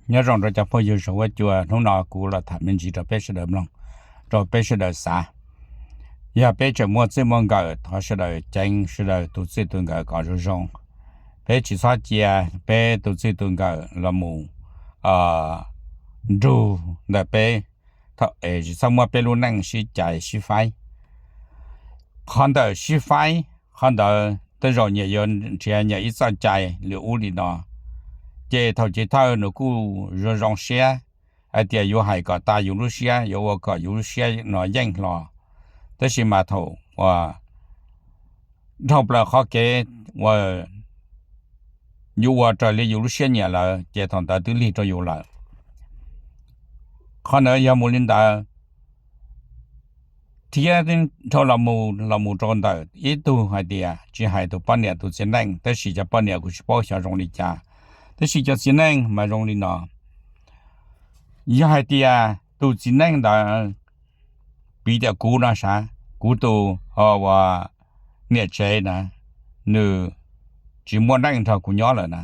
Nyob zoo rau cov phooj ywg saum huab cua, hnub no kuv los tham me ntsis rau peb sawv daws mloog, rau peb sawv daws xav. Yog peb tseem muaj txij muaj nkawm, thov sawv daws ceev sawv daws tus txij tus nkawm kom zoo zoo. Peb tsis txhob cia peb tus txij tus nkawm los mus nrug ntawm peb, tsis txhob muab peb lub neej sib cais sib faib. Qhov ntawm sib faib, qhov ntawd tej zaum nyias yuav nrhiav nyias ib txoj cai li ub li no. Ces thaum chiv thawj nws kuj zoo zoo siab hais tias yuav hais kom tas yus lub siab, yuav ua kom yus lub siab no yeej hlo. Tab sis mas thaum uas dhau plaws qhov kev uas yus ua raws li yus lub siab nyiam lawm, ces thaum ntawd twb lig rau yus lawm. Qhov ntawd yog mus li ntawd, thiab dhau los mus los mus rau ntawm ib tug hais tias tsis hais tus poj niam tus txiv neej, tab sis cov poj niam kuv tsis paub xyov zoo li cas, tab sis cov txiv neej mas zoo li no. Yog hais tias tus txiv neej ntawd, piv tias kuv no sav, kuv tus uas niam tsev na, nws tsis muaj neej nrog kuv nyob lawm na.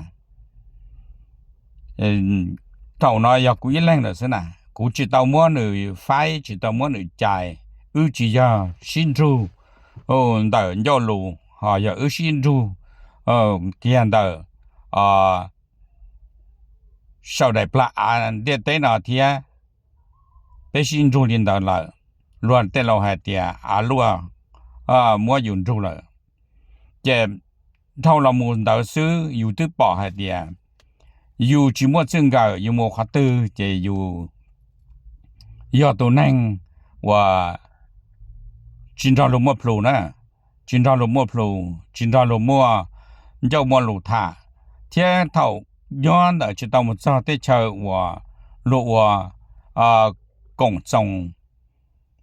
Thaum no yog kuv ib leeg lawm xwb na, kuv tsis tau muab nws faib, tsis tau muab nws cais, wb tsis yog sib nrug ntawm ncauj lus, ho yog wb sib nrug kiag ntawm saum daim plag av ntiaj teb no thiab. Peb sib nrug li ntawd lawm, luag tej laus hais tias av luaj muab yus nrug lawm. Ces dhau los mus ntawd xwb yus twb pom hais tias yus tsis muaj txij nkawm, yus mus qhov twg ces yus yog tus neeg uas tsis nrog luag muaj plhus na, tsis nrog luag muaj plhus, tsis nrog luag muaj ncauj muaj lus tham, thiab thaum nyob ntawm tsis tau mus txog tej chaw uas luag ua koom txoos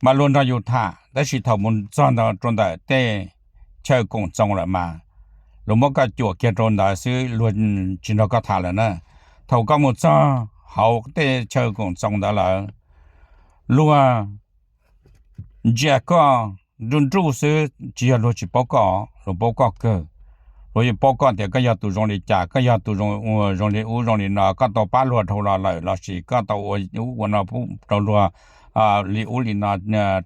mas luag nrog yus tham, tab sis thaum mus txog rau ntawm tej chaw koom txoos lawm mas luag muab koj cuam kiag rau ntawd xwb, luag tsis nrog koj tham lawm na. Thaum koj mus txog hauv tej chaw koom txoos ntawd lawm, luag ntsia koj nruj nruj xwb, tsis yog luag tsis paub koj, luag paub koj kawg. Luag yeej paub koj tias koj yog tus zoo li cas, koj yog tus zoo li ub zoo li no, koj tau pab luag dhau los lawm lossis koj tau ua ub ua no rau luag li ub li no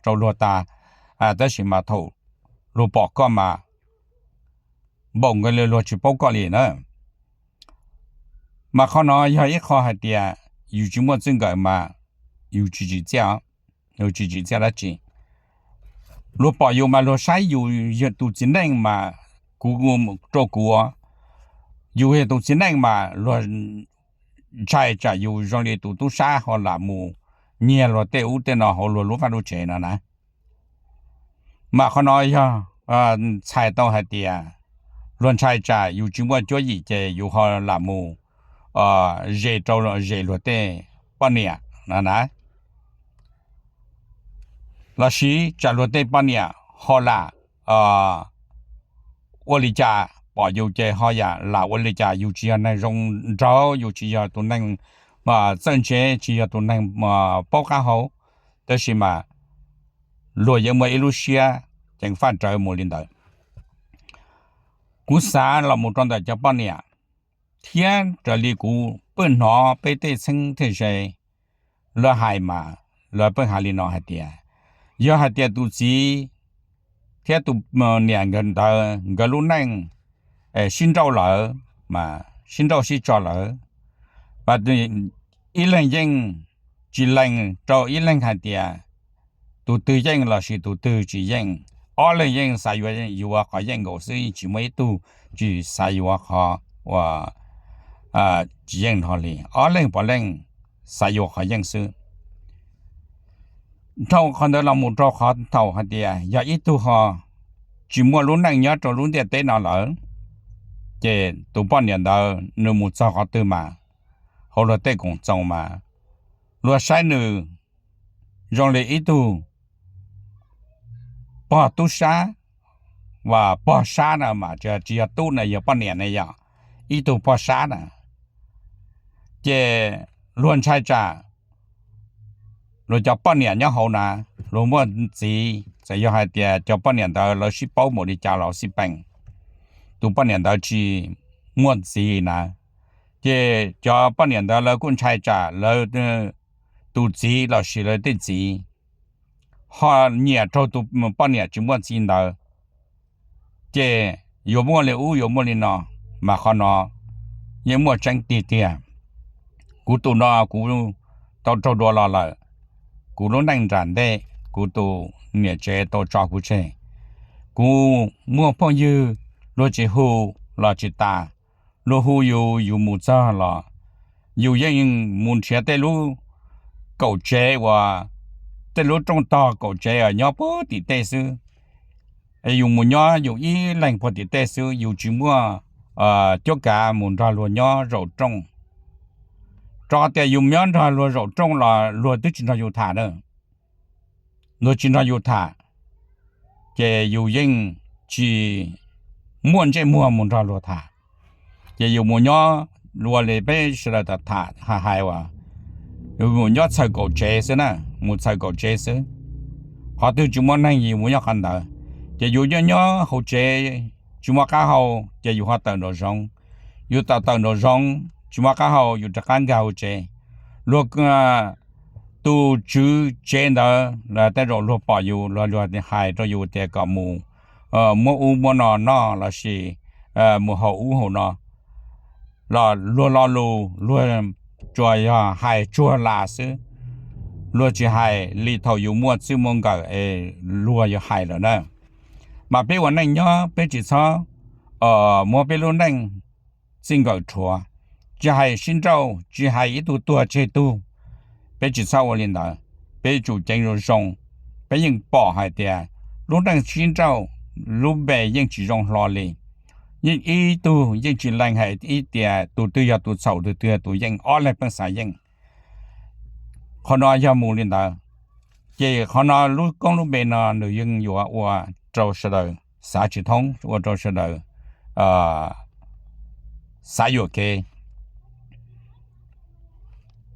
rau luag tas. Tab sis mas thaum luag pom koj mas npaum nkaus li luag tsis paub koj li na. Mas qhov no yog ib qho hais tias yus tsis muaj txij nkawm mas yus tsis tsim txiaj, yus tsis tsim txiaj dab tsi. Luag pom yus mas luag saib yus yog tus txiv neej mas kuv, rau kuv, yus yog tus txiv neej mas luag ntshai tsam yus zoo li tus tub sab ho lam mus nyiag luag tej ub tej no hauv luag lub vaj lub tsev no na. Mas qhov no yog txhais tau hais tias luag ntshai tsam yus tsis muaj cuab yim ces yus ho lam mus ze rau ze luag tej poj niam no na, lossis tsam luag tej poj niam ho lam ua li cas pom yus ces ho yam lam ua li cas. Yus tsis yog neeg zoo nraug, yus tsis yog tus neeg txawj ntse, tsis yog tus neeg paub qab hau, tab sis mas luag yuav muaj ib lub siab ceev faj rawv mus li ntawd. Kuv xav los mus rau ntawm cov poj niam, thiab raws li kuv pheej hnov peb tej txheeb tej ze lawv hais mas lawv pheej hais li no hais tias, yog hais tias tus txiv thiab tus niam ntawd nkawd lub neej sib nrauj lawm, sib nrauj sib tso lawm, ib leeg yeej tsis lees rau ib leeg hais tias tus twg yeej lossis tus twg tsis yeej, ob leeg yeej xav yuav qhov yeej nkaus xwb, tsis muaj ib tug tsis xav yuav qhov uas tsis yeej hlo li, ob leeg puav leej xav yuav qhov yeej xwb. Dhau qhov ntawd los mus rau qhov thaum hais tias yog ib tug ho tsis muaj lub neej nyob rau lub ntiaj teb no lawm, ces tus poj niam ntawd nws mus txog qhov twg mas hauv luag tej koom txoos mas luag saib nws zoo li ib tug pog tub sab, uas pog sab na mas tsis yog tub na, yog poj niam ne, yog ib tug pog sab na. Ces luag ntshai tsam luag cov poj niam nyob hauv na, luag muaj txiv, txawm yog hais tias cov poj niam ntawd lawv sib paub npaum li cas los xij peem, tus poj niam ntawd tsis muaj txiv na, Ces cov poj niam ntawd lawv kuj ntshai tsam lawv tus txiv lossis lawv tej txiv ho nyiam raug tus poj niam tsis muaj txiv ntawd, ces yuav muaj li ub yuav muaj li no, mas qhov no yeej muaj tseeb tiag tiag. Kuv tus no kuv tau raug dua los lawm, kuv lub neej nram ntej kuv tus niam tsev tau tso kuv tseg. Kuv muaj phooj ywg, luag tsis hu los tsis tas, luag hu yus, yus mus txog los yus yeej mus nrhiav tej lub kaum tsev uas, tej lub rooj tog kaum tsev uas nyob puag tim tej xwb. Yus mus nyob yus ib leeg puag tim tej xwb, yus tsis muaj cuab kav mus nrog luag nyob zaum rooj. Rau qhov tias yus nyob nrog luag zaum rooj los luag twb tsis nrog yus tham na. Luag tsis nrog yus tham, ces yus yeej tsis muaj ntsej muag mus nrog luag tham. Ces yus mus nyob ua li peb sawv daws tham tham hais hais uas, yus mus nyob txhaws kaum tsev xwb na, mus txhaws kaum tsev xwb. Qhov twg tsis muaj neeg yus mus nyob qhov ntawd. Ces yus nyob nyob hauv tsev tsis muaj qab hau, ces yus ho tawm nraum zoov. Yus tawm tawm nraum zoov tsis muaj qab hau, yus rov qab nkag hauv tsev. Luag, tus tswv tsev ntawd tej zaum luag pom yus, luag hais rau yus tias kom mus muab ub muab no noj lossis mus haus ub haus no, los luag lo lus luag tsuas yog hais tsuag las xwb. Luag tsis hais li thaum yus muaj txij muaj nkawm es luag yuav hais lawm na. Mas peb ua neej nyob peb tsis txhob muab peb lub neej txij nkawm rhuav, tsis hais sib nrauj, tsis hais ib tug tuag tseg tug. Peb tsis txhob ua li ntawd. Peb tsum ceev zoo zoo. Peb yeej pom hais tias lub neej sib nrauj lub npe yeej tsis zoo hlo li. Yeej ib tug yeej tsis lees hais ib tias tus twg yog tus txhaum, tus twg yog tus yeej, ob leeg pheej xav yeej. Qhov no yog mus li ntawd, ces qhov no lub koob lub npe no nws yeej yuav ua rau sawv daws xav tsis thoob, ua rau sawv daws xav yuam kev.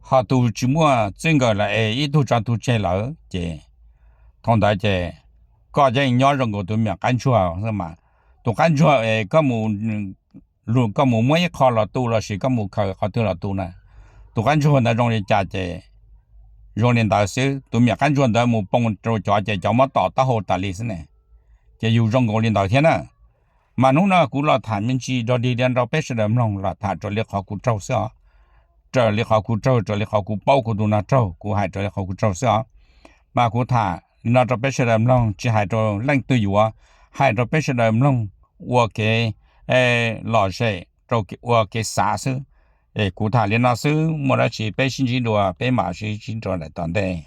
Ho tus tsis muaj txij nkawm lawm es ib tug tso tug tseg lawm ces thaum ntawd ces koj yeej nyob zoo nkaus tus me nyuam qab ntsuag mas. Tus qab ntsuag es koj mus muab ib qho los tu lossis koj mus khaws qhov twg los tu na, tus qab ntsuag ntawd zoo li cas ces zoo li ntawd xwb. Tus me nyuam qab ntsuag ntawd mus poob rau cov ces cov muab tom taub hau tas li xwb ne. Ces yus zoo nkaus li ntawd thiab na. Mas hnub no kuv los tham me ntsis dog dig li no rau peb sawv daws mloog, los tham raws li qhov kuv raug xwb os. Raws li qhov kuv raug, raws li qhov kuv paub kuv tus no raug, kuv hais raws li qhov kuv raug xwb os. Mas kuv tham li no rau peb sawv daws mloog, tsis hais rau leej twg yuav, hais rau peb sawv daws mloog ua kev lom zem, ua kev xav xwb. Es kuv tham li no xwb, muaj dab tsi peb sib ntsib dua, peb mam sib ntsib rau daim tom ntej.